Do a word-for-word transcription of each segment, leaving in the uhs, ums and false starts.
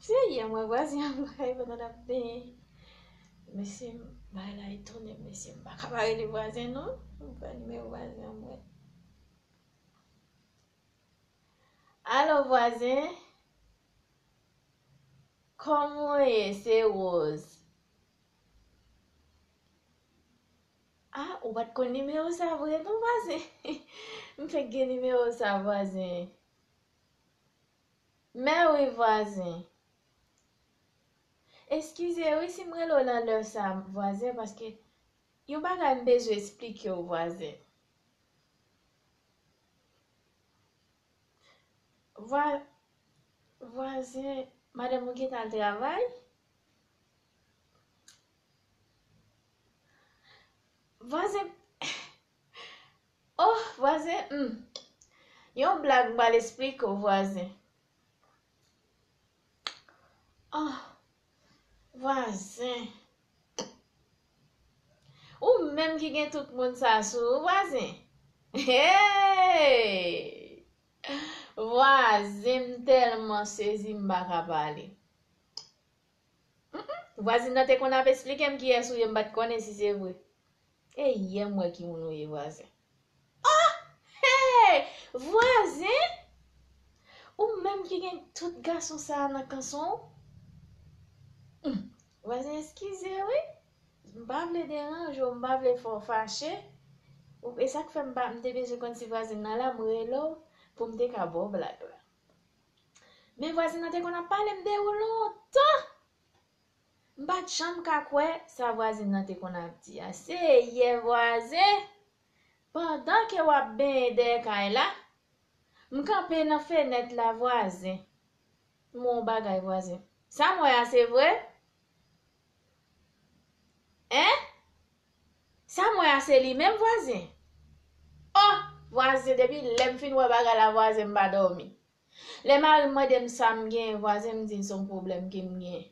Se yè m wè vwazen an pral pandan l ap benyen. Mesye, bagay la etone m, mesye. M pa ka pa rele vwazen non. M pran nimewo vwazen an mwen. Alo vwazen, kòman w ye? Se Rose. Ah, ou pa t konn nimewo sa vre non vwazen. M fèk gen nimewo sa vwazen. Mèwi vwazen. Eskize wi si m rele w nan lè sa vwazen, paske yon bagay m bezwen esplike w vwazen. Vwa, vwazen, madanm ou gentan al travay? Vwazen, oh vwazen, hmm. Yon blag m pral esplike w vwazen. Oh vwazen. Ou menm ki gen tout moun sa sou ou vwazen. Hey! Vwazen, m tèlman sezi m pa ka pale. Vwazin nan te konn ap esplike m kiyès ou ye, m pa t konnen si se vre. E yè m wè ki moun ou ye vwazen. Oh! Hey! Vwazen? Ou menm ki gen tout gason sa a nan kanson w? Hmm. Vwazen eskize wi. M pa vle deranje w, m pa vle fè w fache. E sa k fè m pa, m te bezwen konn si vwazin nan la, m rele w pou m te ka ba w blag la. Men vwazin nan te konn ap pale m de ou lontan. M pa t janm ka kwè sa vwazin nan te konn ap di a. Seyè vwazen! Pandan ke w ap benyen dèyè kay la, m kanpe nan fenèt la vwazen. M wè yon bagay vwazen. Sa m wè a se vre? Hein? Sa m wè a se li menm vwazen? Oh! Vwazen, depi lè m fin wè bagay la vwazen, m pa dòmi. Lè mari m mande m sa m genyen vwazen, m di l se yon pwoblèm ke m genyen.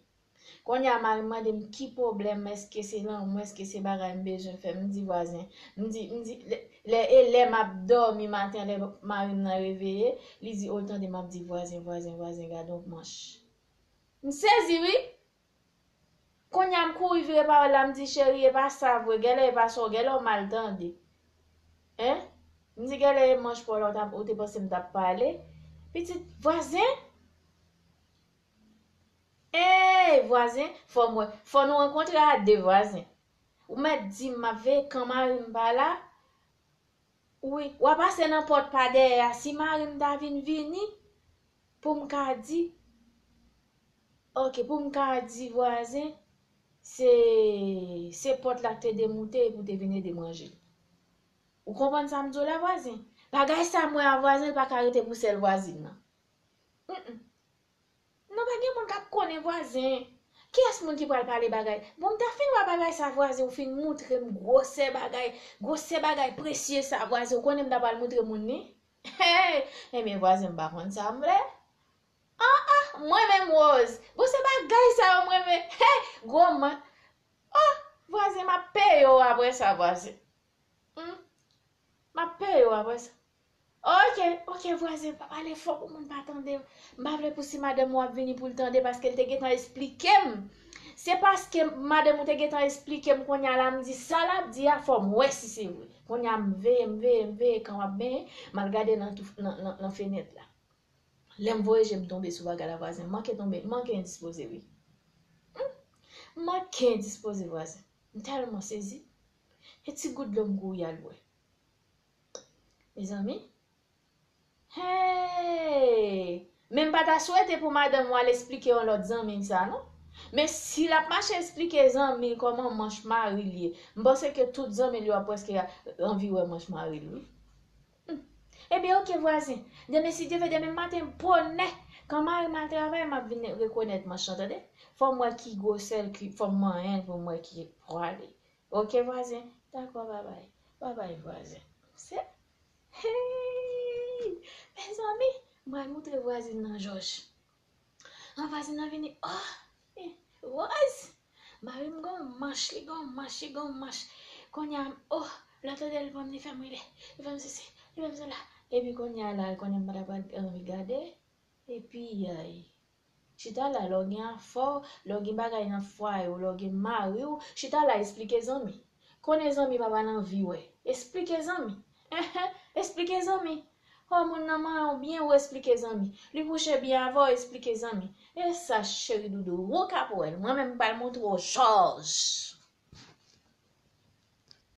Kounye a mari m mande m ki pwoblèm, èske se lanmou, èske se bagay m bezwen fè, m di vwazen, m di, m di, lè, lè, e lè m ap dòmi maten, lè mari m nan reveye, li di, o l tande m ap di vwazen, vwazen, vwazen, gade yon manch. M sezi wi. Kounye a m kouri vire pawòl la, m di, cheri, e pa sa vre, genlè e pa sa w, genlè w mal tande. Hein? M di, genlè e manch pa w la, ou t ap, ou te panse m t ap pale. Pitit vwazen? Ey, vwazen, fò m wè, fò nou rankontre a de vwazen. Ou mèt di m, m ap veye kan mari m pa la. Wi, w a pase nan pòt pa dèyè a. Si mari m ta vin vini, pou m ka di, oke, pou m ka di vwazen, se, se pòt la k te demoute epi w te vin ede m ranje l. Ou konprann sa m di w la, vwazen? Bagay sa m wè a vwazen, l pa ka rete pou sèl vwazin nan. Mm, mm. Non, pa gen moun k ap konnen vwazen. Kiyès moun ki pral pale bagay? Bon, m ta fin wè bagay sa vwazen, ou fin moutre m gwosè bagay, gwosè bagay presye sa vwazen, ou konnen m ta pral moutre moun li? Hey! Ebyen vwazen, m pa konn sa m vle. Ah, ah, mwen menm Rose. Bon, se bagay sa yo m renmen. Hey! Gwo man. Oh, vwazen, m ap peye w apre sa, vwazen. Hmm? M ap peye w apre sa. Oke, oke, vwazen, pa pale fò pou moun pa tande. M pa vle pou si madanm ou ap vini pou l tande, paske l te gentan esplike m. Se paske madanm ou te gentan esplike m, kounye a la m di sa l ap di a, fò m wè si se vre. Kounye a m veye, m veye, m veye kan w ap benyen, m al gade nan, nan, nan, nan fenèt la. Lè m voye je m tonbe sou bagay la, vwazen, m manke tonbe, m manke endispoze wi. Hmm? M manke endispoze, vwazen. M tèlman sezi. E ti gout dlo m kouri al bwè. Mezanmi. Hey! Men m pa ta swete pou madanm ou al esplike yon lòt zanmi l sa non. Men si l ap mache esplike zanmi l kòman manch mari l ye, m panse ke tout zanmi l yo ap prèske anvi wè manch mari l wi. Hmm. Ebyen oke vwazen. Demen si Dye vle, demen maten bonè, kan mari m al travay, m ap vin rekonèt manch lan, tande. Fò m wè ki gwosè l, ki, fò m manyen l pou m wè ki pwa li. Oke vwazen. Dakò, babay. Babay vwazen. Se, hey! Mezanmi, m pral moutre vwazin nan Jòj. An vwazin nan vini, oh, eh, Rose, mari m gon manch, li gon manch, li gon manch. Kounye a, oh, lè tande l ban m, li fè m rele, li fè m sesi, li fè m sela. Epi kounye a la, konnen m pa ta pral anvi gade. Epi, ay. Chita la, lè w gen afè w, lè w gen bagay nan fwaye w, lè w gen mari w, chita la, esplike zanmi. Konnen zanmi pa pa nan vi w. Esplike zanmi. Enhen, esplike zanmi. O, moun nan manyen w byen, ou esplike zanmi. Li kouche byen avè w, esplike zanmi. E sa, cheri doudou, ou ka pou wè l. Mwen menm, m pral montre w Jòj.